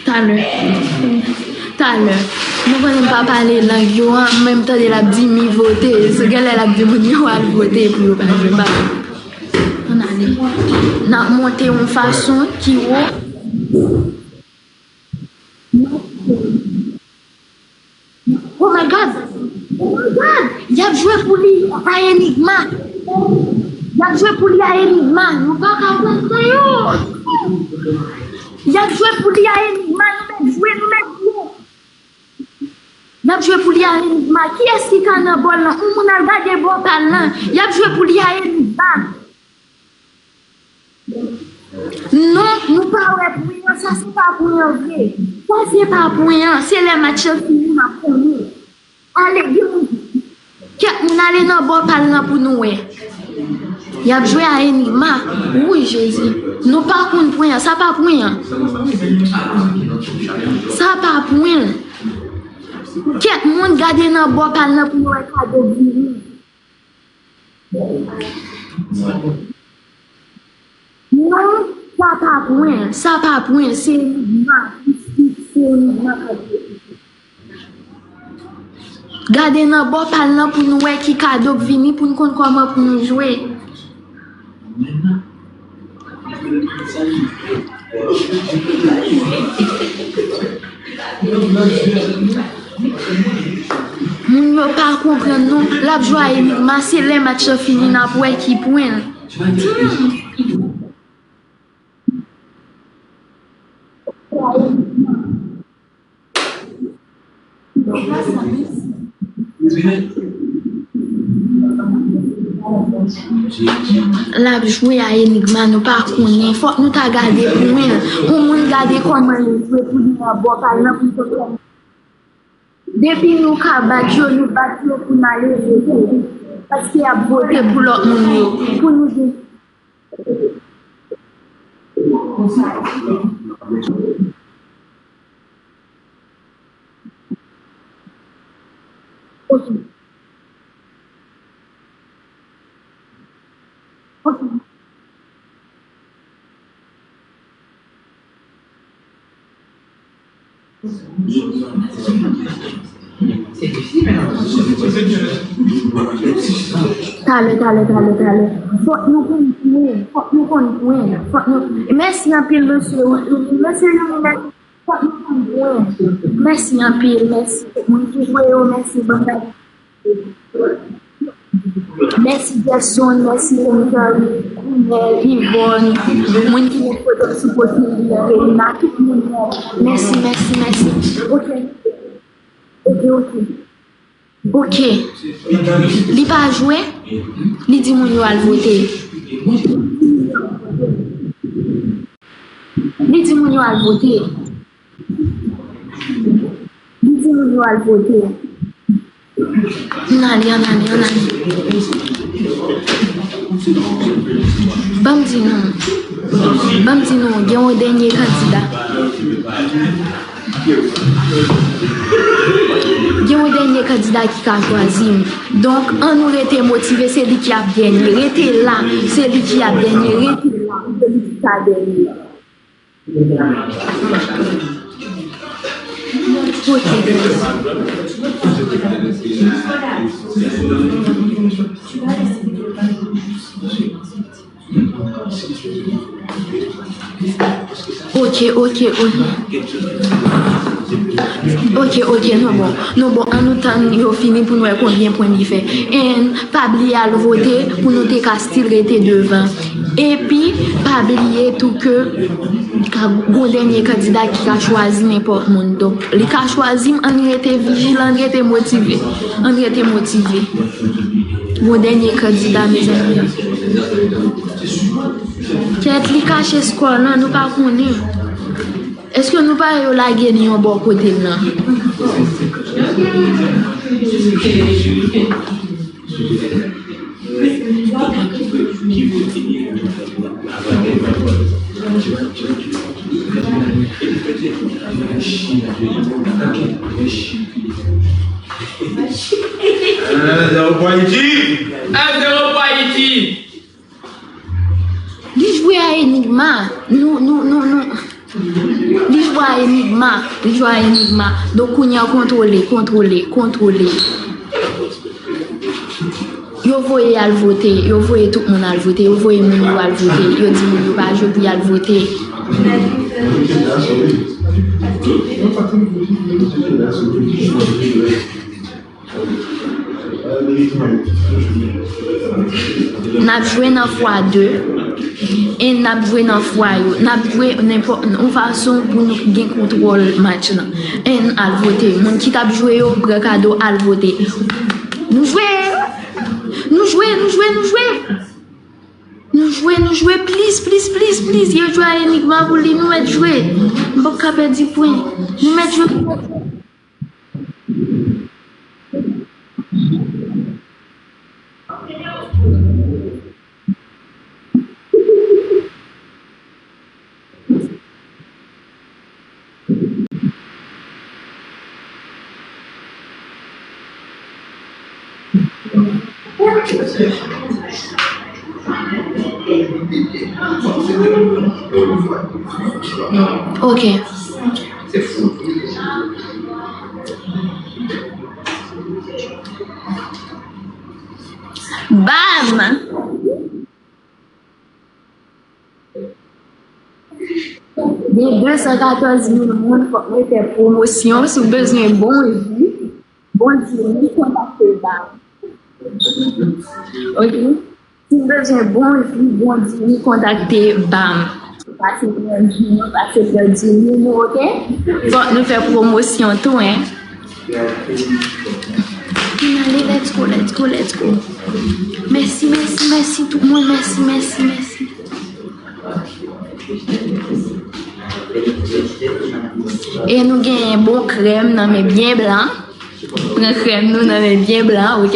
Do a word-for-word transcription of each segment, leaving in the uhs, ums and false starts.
Talè. Talè. Nou konnen m pa pale lang yo an, men m tande l ap di mi vote. Se genlè l ap di moun yo al vote pou yo pa jwe bal. Ann ale. N ap monte yon fason ki wo. Oh my God! Oh my God! Y ap jwe pou li a Enigma. Y ap jwe pou li a Enigma. Nou pa ka konprann yo. Y ap jwe pou li a Enigma. Nou mèt jwe, nou mèt jwe. Y ap jwe pou li a Enigma. Kiyès ki ka nan bòl lan? Yon moun al gade bò pal lan. Y ap jwe pou li a Enigma. Non, nou pa wè pwen an, sa se pa pwen an vre. Sa se pa pwen an, se lè match lan fini n ap konnen. Ale, gen moun, kèk moun ale nan bò pal lan pou nou wè. Y ap jwe a Enigma. Wi, Jezi. Nou pa konn pwen an, sa pa pwen an. Sa pa pwen. Kèk moun gade nan bò pal lan pou nou wè kado k vini. Non, sa pa pwen, sa pa pwen, se enigma, se enigma k ap jwe. Gade nan bò pal lan pou nou wè ki kado k vini, pou n konn kòman pou nou jwe. Moun yo pa konprann non. L ap jwe a Enigma, se lè match lan fini n ap wè ki pwen l. L ap jwe a Enigma, nou pa konnen. Fòk nou ta gade pwen l. Yon moun gade kòman yo jwe pou li nan bò pal lan pou l konn kòman. Depi nou ka bat yo, nou bat yo pou n ale vote. Paske y ap vote pou lòt moun yo. Pou nou gen. Ok. Ok. Talè, talè, talè, talè. Fòk nou konn pwen, fòk nou konn pwen, fòk nou. Mèsi anpil, mesye. Mesye Youri, mèsi. Fòk nou konn pwen. Mèsi anpil, mèsi. Moun ki jwe yo, mèsi, bondye. Mèsi Gerson, mèsi Henry, Kounèl, Yvonne, moun ki met foto m sou pwofil li an, Reina, tout moun yo. Mèsi, mèsi, mèsi. Ok. Ok, ok. Ok. Li pa jwe, li di moun yo al vote. Li di moun yo al vote. Li di moun yo al vote. Ann ale, ann ale, ann ale. Ban m di nou. Ban m di nou, gen yon dènye kandida. Gen yon dènye kandida ki ka chwazi m. Donk, ann nou rete motive, se li ki ap genyen. Rete la, se li ki ap genyen. Rete la, se li ki ka genyen. Ok, guys. Ok, ok, ok. Ok, ok, non bon. Non bon, ann nou tann yo fini pou n wè konbyen pwen li fè. And pa bliye al vote pou nou te ka still rete devan. Epi, pa bliye tou ke ka gon dènye kandida ki ka chwazi nenpòt moun. Donk, li ka chwazi m, ann rete vijilan, ann rete motive. Ann rete motive. Gon dènye kandida, mezanmi. Kèt, li kache skò lan, nou pa konnen. Èske nou pa wè yo lage li yon bò kote l lan? Un zéro pour Ayiti. Un zéro pour Ayiti. Li jwe a Enigma. Nou, nou, nou, nou. Li jwe a Enigma, li jwe a Enigma. Donk kounye a kontwole, kontwole, kontwole. Yo voye al vote, yo voye tout moun al vote, yo voye moun yo al vote, yo di moun yo pa jwe pou y al vote. N ap jwe nan fwa de, e n ap jwe nan fwa yo. N ap jwe nenpòt yon fason pou nou gen kontwòl match lan. E n al vote. Moun ki t ap jwe yo, pran kado, al vote. Nou jwe! Nou jwe, nou jwe, nou jwe! Nou jwe, nou jwe, please, please, please, please. Yo jwe a Enigma pou li, nou mèt jwe. M p ap ka pèdi pwen. Nou mèt jwe. Ok. Bam! Gen de san katòz mil moun, fòk mwen fè pwomosyon. Si w bezwen bon ji, bon diri, kontakte Bam. Ok? Si w bezwen bon ji, bon diri, kontakte Bam. Pase pran ji nou, pase pran diri nou, ok? Fòk nou fè pwomosyon tou, en. Ann ale, let's go, let's go, let's go. Mèsi, mèsi, mèsi tout moun, mèsi, mèsi, mèsi. E nou genyen bon krèm nan men byen blan. Pran krèm nou nan men byen blan, ok?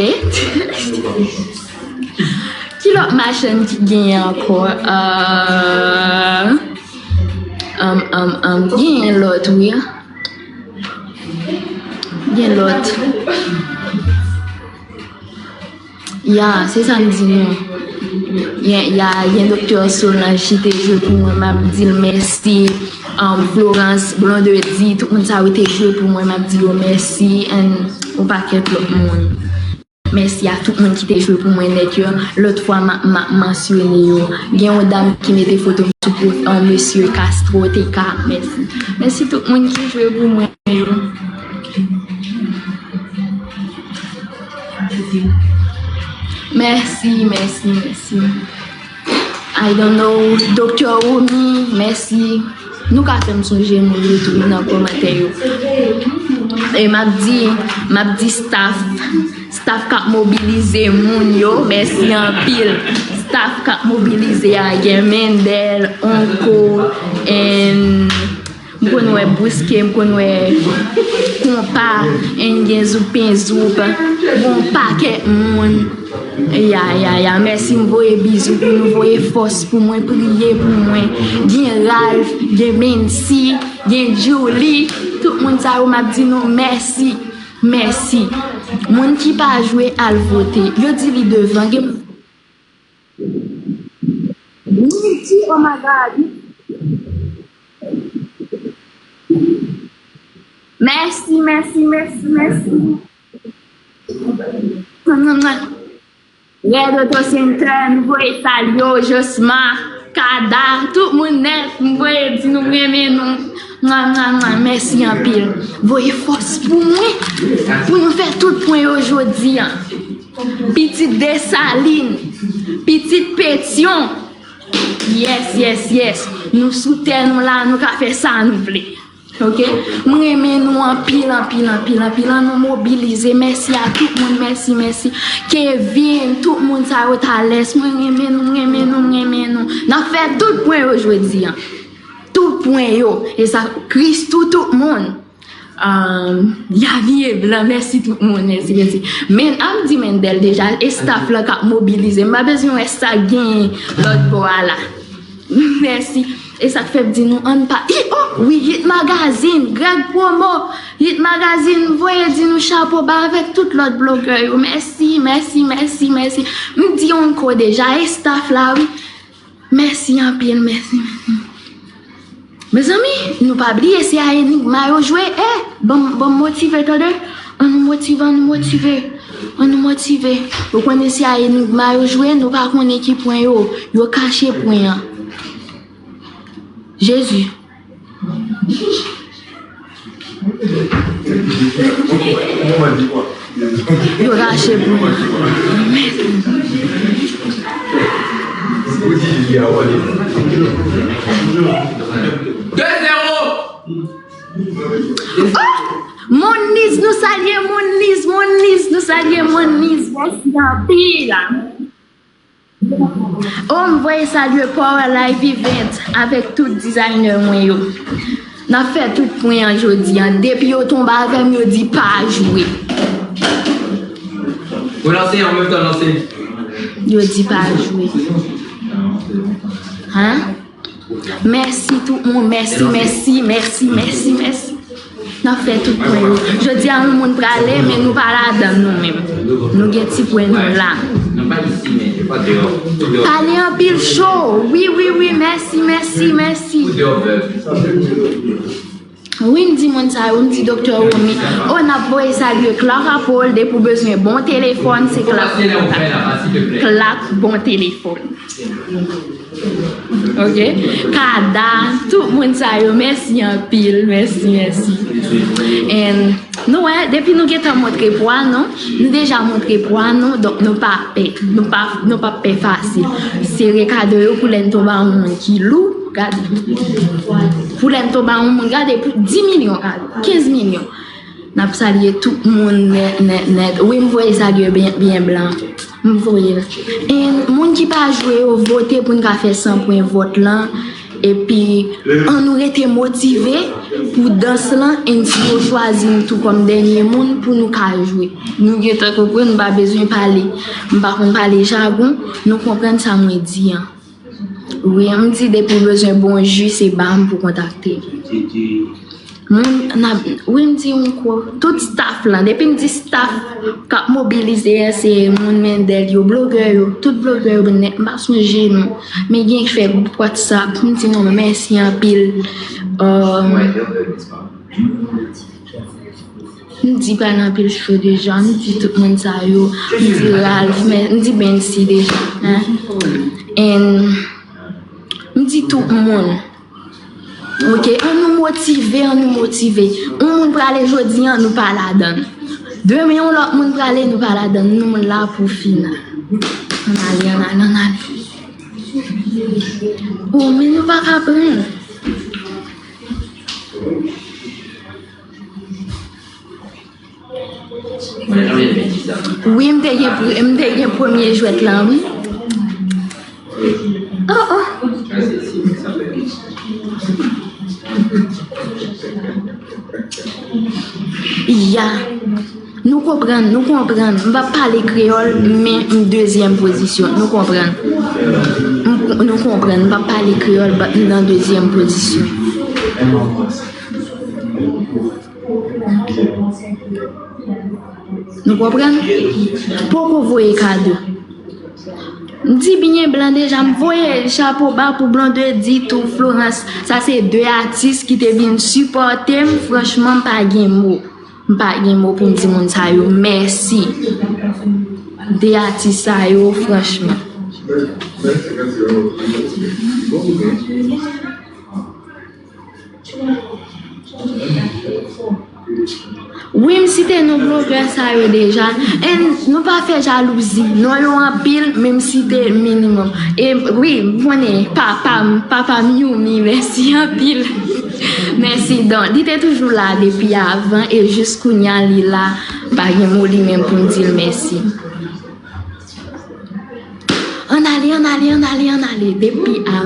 Ki lòt machann ki genyen ankò? Euh, um, um, um, genyen lòt, wi. Gen lòt. Ya, se sa m di nou. Ya, ya, gen Doktè Solange ki te jwe pou mwen, m ap di l mèsi. Um, Florence, Blondedy, tout moun sa yo te jwe pou mwen, m ap di yo mèsi. And yon pakèt lòt moun. Mèsi a tout moun ki te jwe pou mwen nèt yo. Lòt fwa, m a, m a mansyone yo. Gen yon dam ki mete foto m sou pwofil, um, mesye Castro T K. Mèsi. Mèsi tout moun ki jwe pou mwen yo. Mèsi, mèsi, mèsi. I don't know. Doktè Romy, mèsi. Nou ka fè m sonje moun yo tou nan kòmantè yo. E m ap di, m ap di staff, staff k ap mobilize moun yo, mèsi anpil. Staff k ap mobilize a, gen Mendel, Onko, and M konn wè Bouske, m konn wè Konpa, and gen Zoupenzoup, gon pakèt moun. Ya, ya, ya, mèsi, m voye bizou pou nou, voye fòs pou mwen, priye pou mwen. Gen Ralph, gen Mency, gen Julie, tout moun sa yo, m ap di nou mèsi, mèsi. Moun ki pa jwe, al vote. Yo di li devan, gen Mèsi, oh my God. Mèsi, mèsi, mèsi, mèsi. Red Auto Center, m voye salye w, Josma, Kada, tout moun nèt, m voye di nou m renmen nou. Mwa, mwa, mwa, mèsi anpil. Voye fòs pou mwen, pou nou fè tout pwen yo jodi a. Pitit Desalin, pitit Petyon. Yes, yes, yes. Nou sou tè nou la, nou ka fè sa nou vle. Ok? M renmen nou anpil, anpil, anpil, anpil. An nou mobilize. Mèsi a tout moun, mèsi, mèsi. Kevin, tout moun sa yo, Thalès, mwen renmen nou, m renmen nou, m renmen nou. N ap fè tout pwen yo jodi a. Tout pwen yo. E sa, Christoo, tout moun. Um, Yavie Blanc, mèsi tout moun, mèsi, mèsi. Men, m ap di Mendel deja, e staff la k ap mobilize. M pa bezwen wè sa k genyen lòt bò a la. Mèsi. E sa k fè m di nou, ann pa, i, oh, wi, Hit Magazine, Greg Promo, Hit Magazine, voye di nou chapo ba avèk tout lòt blogè yo. Mèsi, mèsi, mèsi, mèsi. M di Onko deja, e staff la, wi. Mèsi anpil, mèsi, mèsi. Mezanmi, nou pa bliye se a Enigma yo jwe. Eh, ban m, ban m motive, tande. An nou motive, an nou motive. An nou motive. Ou konnen se a Enigma yo jwe, nou pa konnen ki pwen yo. Yo kache pwen an. Jezi. Yo rache pou mwen. De zewo! Oh! Moniz, nou salye Moniz, Moniz, nou salye Moniz. Mèsi anpil. Oh, m voye salye Power Live Event avèk tout designer mwen yo. N ap fè tout pwen an jodi an. Depi yo tonbe avè m, yo di pa jwe. Ou lanse an menm tan lanse. Yo di pa jwe. Hein? Mèsi tout moun, mèsi, mèsi, mèsi, mèsi, mèsi. N ap fè tout pwen yo. Jodi a, yon moun prale, men nou pa ladan nou menm. Nou gen ti pwen nou la. Pale anpil cho. Wi, wi, wi, mèsi, mèsi, mèsi. Wi, m di moun sa yo, m di Doktè Romy. Oh, n ap voye salye Clark Apple, depi w bezwen bon telefòn, se Clark ou kontakte. Clark bon telefòn. Ok? Kada, tout moun sa yo, mèsi anpil, mèsi, mèsi. And nou wè, depi nou gentan montre pwa nou, nou deja montre pwa nou, donk nou pa pè, nou pa, nou pa pè fasil. Sere kado yo pou lè n tonbe a yon moun ki lou, gade. Pou lè n tonbe a yon moun, gade, pou dis milyon, gade, kenz milyon. N ap salye tout moun nèt, nèt, nèt. Wi, m voye salye byen, byen blan. M voye l. E moun ki pa jwe yo, vote pou n ka fè san pwen vòt lan. Epi, ann nou rete motive pou dans lan. E si yo chwazi m tou kòm dènye moun pou nou ka jwe. Nou gentan konprann, m pa bezwen pale. M pa konn pale jagon. Nou konprann sa mwen di an. Wi, m di depi w bezwen bon ji, se ba m pou kontakte. Moun, n ap, wi, m di yon kou. Tout staff lan, depi m di staff k ap mobilize a, se moun Mendel yo, blogè yo, tout blogè yo nèt, m pa sonje non. Men gen k fè gwoup WhatsApp, m di nou mèsi anpil. Euh, M di pale anpil cho deja, m di tout moun sa yo, m di Ralph, men m di Bensi deja, hein. And m di tout moun. Ok, ann nou motive, ann nou motive. Yon moun prale jodi an, nou pa ladan l. Demen yon lòt moun prale, nou pa ladan l. Nou la pou final. Ann ale, ann ale, ann ale. Oh, men nou pa ka pran. Wi, m te gen, m te gen premye jwèt lan, wi. Oh, oh. Ya. Nou konprann, nou konprann. M p ap pale kreyòl, men m dezyèm pozisyon. Nou konprann. M, nou konprann. M p ap pale kreyòl, but m nan dezyèm pozisyon. Nou konprann? Poko voye kado. M di byen blan deja, m voye chapo ba pou Blondedy tou, Florence. Sa se de atis ki te vin sipòte m. Franchman, m pa gen mo. M pa gen mo pou m di moun sa yo mèsi. De atis sa yo, franchman. Wi, m site non blogè sa yo deja. And nou pa fè jalouzi. Non yo anpil, men m site minimòm. E wi, m konnen papa m, papa m Yumi, mèsi anpil. Mèsi Don. Li te toujou la depi avan e jis kounya li la. Pa gen mo li menm pou m di l mèsi. Ann ale, ann ale, ann ale, ann ale. Depi a,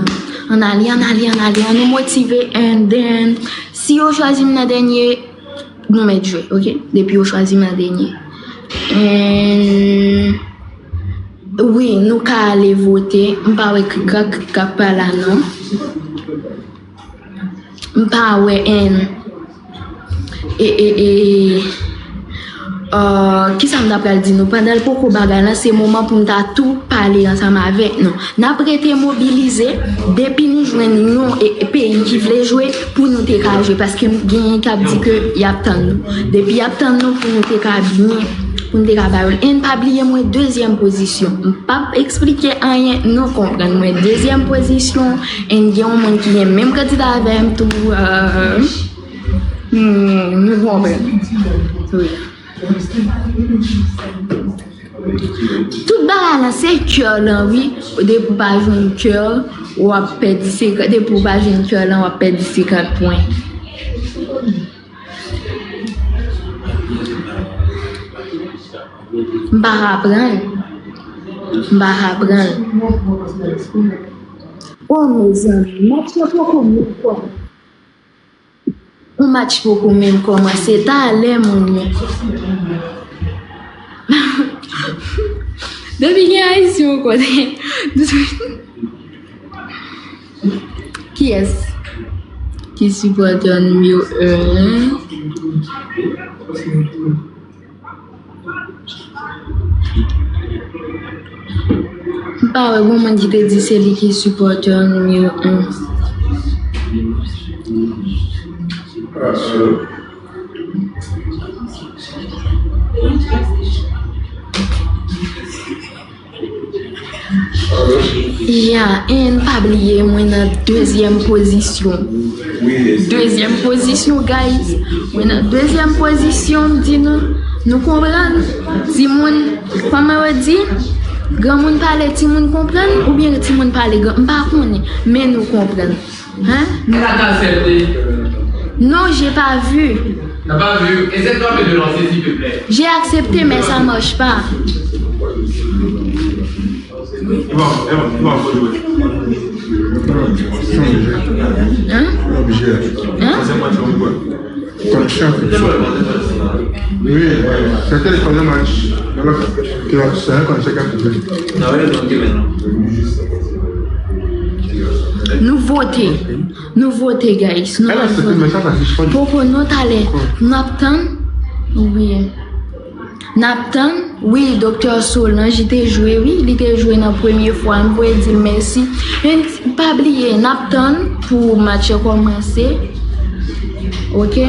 ann ale, ann ale, ann ale. Ann nou motive, and then, si yo chwazi m nan dènye, nou mèt jwe, ok? Depi yo chwazi m nan dènye. And, wi, nou ka ale vote. M pa wè Krikrak, Krikrak pa la, non. M pa wè, and, e, e, e, Euh, kisa m ta pral di nou? Pandan l poko bagay lan, se moman pou n ta tou pale ansanm avèk nou. N ap rete mobilize, depi nou jwenn yon e, e peyi ki vle jwe, pou nou te ka jwe, paske m genyen k ap di ke y ap tann nou. Depi y ap tann nou, pou nou te ka byen, pou nou te ka ba yo l. E n pa bliye mwen dezyèm pozisyon. M p ap eksplike anyen, nou konprann. Mwen dezyèm pozisyon, e n gen yon moun ki gen menm kandida avè m tou, euh, hmm, nou konprann. Wi. Tout bagay lan se kè lan wi. Depi w pa jwenn kè, w ap pèdi senkant. Depi w pa jwenn kè lan, w ap pèdi senkant pwen. M pa ka pran l. M pa ka pran l. O mezanmi, match lan poko menm kòmanse. Yon match poko menm kòmanse, talè moun yo. Depi gen Ayisyen yon kote. Kiyès ki sipòtè nimewo en? M pa wè gon moun ki te di se li ki sipòtè nimewo en. Ya, e n pa bliye, mwen nan dezyèm pozisyon. Dezyèm pozisyon, guys. Mwen nan dezyèm pozisyon, m di nou, nou konprann? Timoun, kòman yo di? Granmoun pale, timoun konprann, oubyen timoun pale, gran, m pa konnen, men nou konprann. Hein? T'as accepté? Non, j'ai pas vu. T'as pas vu? Essaie-toi de le lancer, s'il te plaît. J'ai accepté, mais ça marche pas. Hein? Hein? Konn chan. Wi, se te l konn yon match. Nan lòt ke se yon konn se kat. Nou vote. Nou vote, guys. Nou vote. Poko non, talè. N ap tann. Wi. N ap tann, wi, Doktè Solange te jwe, wi, li te jwe nan premye fwa, m voye di l mèsi. E n, pa bliye, n ap tann pou match yo kòmanse. Oke?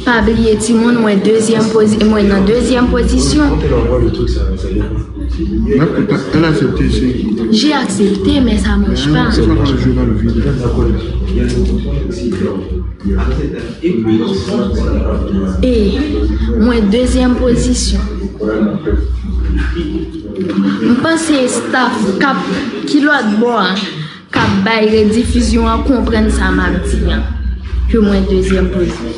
Pa bliye, timoun, mwen dezyèm pozi-, mwen nan dezyèm pozisyon. N ap tann, èl aksepte, se. J'ai accepté, mais ça marche pas. Se pa nan jounan vide. E mwen dezyèm pozisyon. M panse staff k ap ki lòt bò a, k ap bay redifizyon an konprann sa m ap di an. Ke mwen dezyèm pozisyon.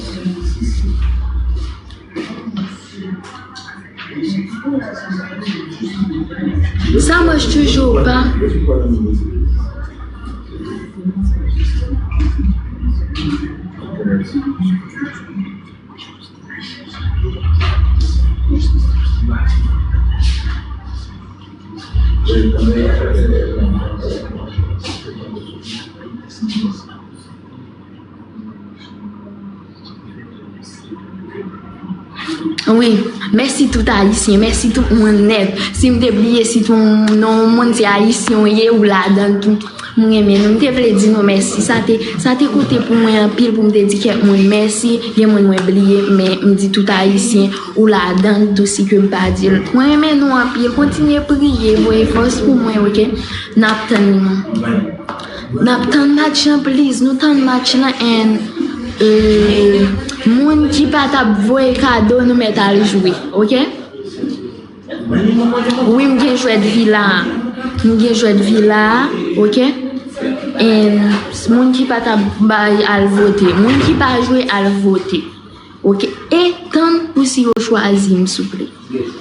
Ça marche toujours pas. Wi, mèsi tout Ayisyen, mèsi tout moun nèt. Si m te bliye sitou non moun, se Ayisyen w ye, ou ladan l tou. M renmen nou, m te vle di nou mèsi. Sa te, sa te koute pou mwen anpil pou m te di kèk moun mèsi. Gen moun mwen bliye, men m di tout Ayisyen, ou ladan l tou si ke m pa di l. Mwen renmen nou anpil. Kontinye priye, voye fòs pou mwen, oke? N ap tann nou. N ap tann match lan, please. Nou tann match lan, and, euh, moun ki pa t ap voye kado, nou mèt al jwe, oke? Wi, m gen jwèt Villa a. M gen jwèt Villa a, oke? And moun ki pa t ap bay al vote. Moun ki pa jwe, al vote. Oke? E tann pou si yo chwazi m, souple.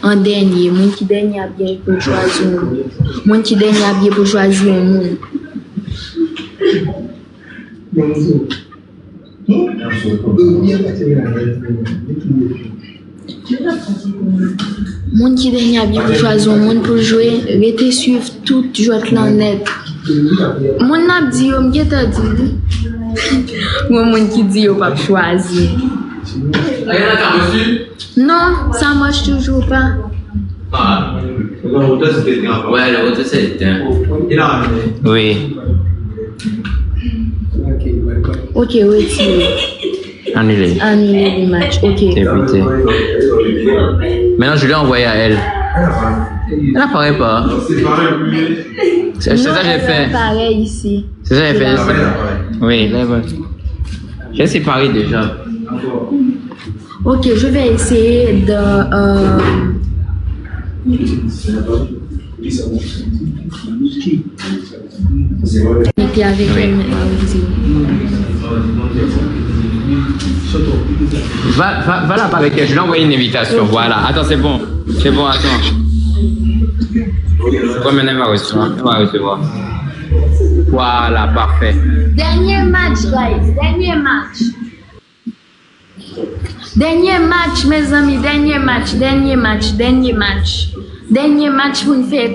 An dènye, moun ki dènye ap gen pou chwazi yon moun. Moun ki dènye ap gen pou chwazi yon moun. Moun ki dènye ap gen pou chwazi yon moun pou jwe, rete swiv tout jwèt lan nèt. Moun n ap di yo, m gentan di l. Gon moun ki di yo p ap chwazi. Non, ça marche toujours pas. Ah, le routeur s'est éteint encore. Ouais, le routeur s'est éteint. Oui. Ok, retire. Annulé. Annuler le match, ok. Éviter. Maintenant, je l'ai envoyé à elle. Elle n'apparaît pas. C'est c'est ça que j'ai fait. Pareil ici. C'est ça que j'ai fait. Oui, là, voilà. J'ai séparé déjà. Ok, je vais essayer de euh, connecter avec elle maintenant. Va, va, va là avec elle, je lui envoie une invitation. Voilà, attends, c'est bon. C'est bon, attends. Ouais, maintenant, elle va recevoir. Elle va recevoir. Voilà, parfait. Dernier match, guys. Dernier match. Dènye match, mezanmi, dènye match, dènye match, dènye match. Dènye match pou n fè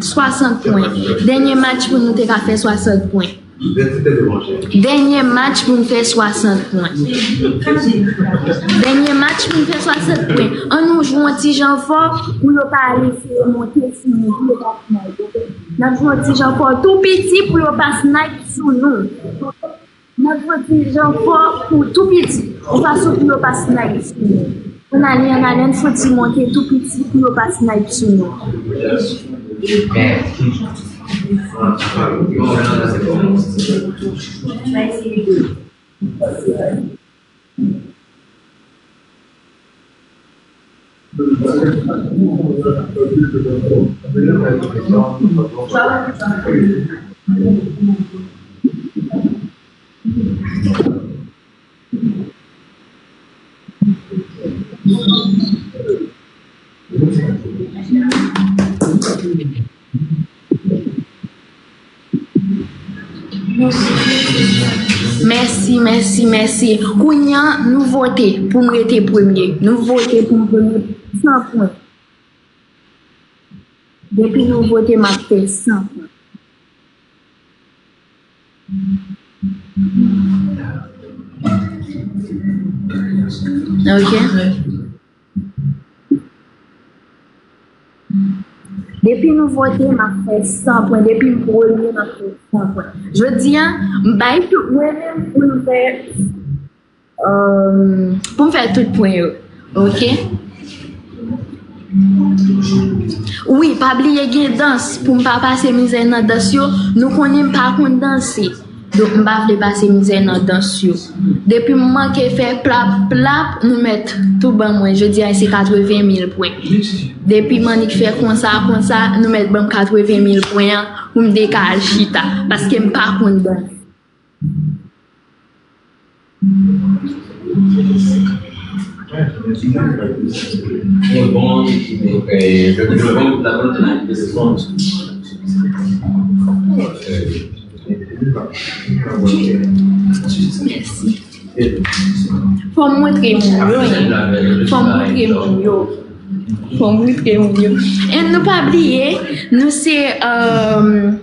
swasant pwen. Dènye match pou nou te ka fè swasant pwen. Dènye match pou n fè swasant pwen. Dènye match pou n fè swasant pwen. Ann nou jwe yon ti jan fò pou yo pa al eseye monte sou nou, pou yo pa snipe. N ap jwe yon ti jan fò tou piti pou yo pa snipe sou nou. N ap jwe ti jan fò pou tou piti, yon fason pou yo pa snipe sou nou. Ann ale, ann ale, ann fè ti monte tou piti pou yo pa snipe sou nou. Mèsi, mèsi, mèsi. Kounye a, nou vote pou m rete premye. Nou vote pou m premye san pwen. Depi nou vote, m ap fè san pwen. Ok. Depi nou vote, m ap fè san pwen. Depi m premye, m ap fè san pwen. Jodi a, m bay tout mwen menm pou m fè, euh, pou m fè tout pwen yo. Ok? Wi, pa bliye gen dans. Pou m pa pase mizè nan dans yo, nou konnen m pa konn danse. Donk, m pa vle pase mizè nan dans yo. Depi m manke fè plap, plap, nou mèt tou ban mwen. Jodi a, se katreven mil pwen. Depi m annik fè konsa, konsa, nou mèt ban m katreven mil pwen an pou m te ka al chita. Paske m pa konn dans. Mèsi. Fò m montre moun yo, wi. Fò m montre moun yo. Fò m montre moun yo. E nou pa bliye, nou se, euh,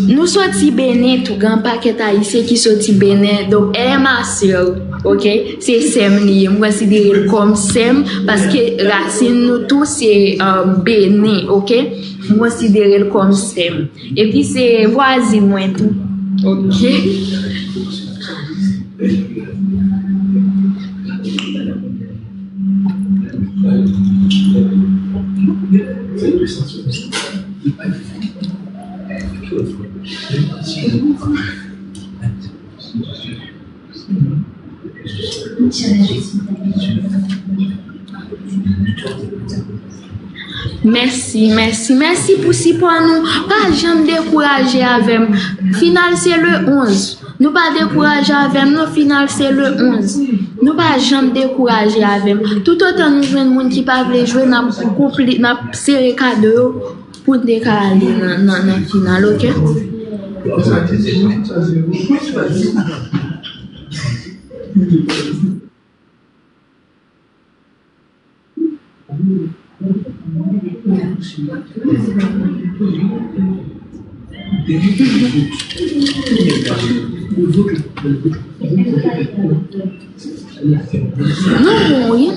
nou soti Benen tou, gen pakèt Ayisyen ki soti Benen. Donk, elle est ma sœur, ok? Se sè m li ye. M konsidere l kòm sè m, paske rasin nou tou se, euh, Benen, ok? M konsidere l kòm sè m. Epi se vwazin mwen tou. Ok. Mèsi, mèsi, mèsi pou sipò nou. Pa janm dekouraje avè m. Final se le onz. Nou pa dekouraje avè m, non, final se le onz. Nou pa janm dekouraje avè m. Toutotan nou jwenn moun ki pa vle jwe, n ap konpli, n ap sere kado yo. Pou n te ka ale nan, nan, nan final, ok? Non, wi.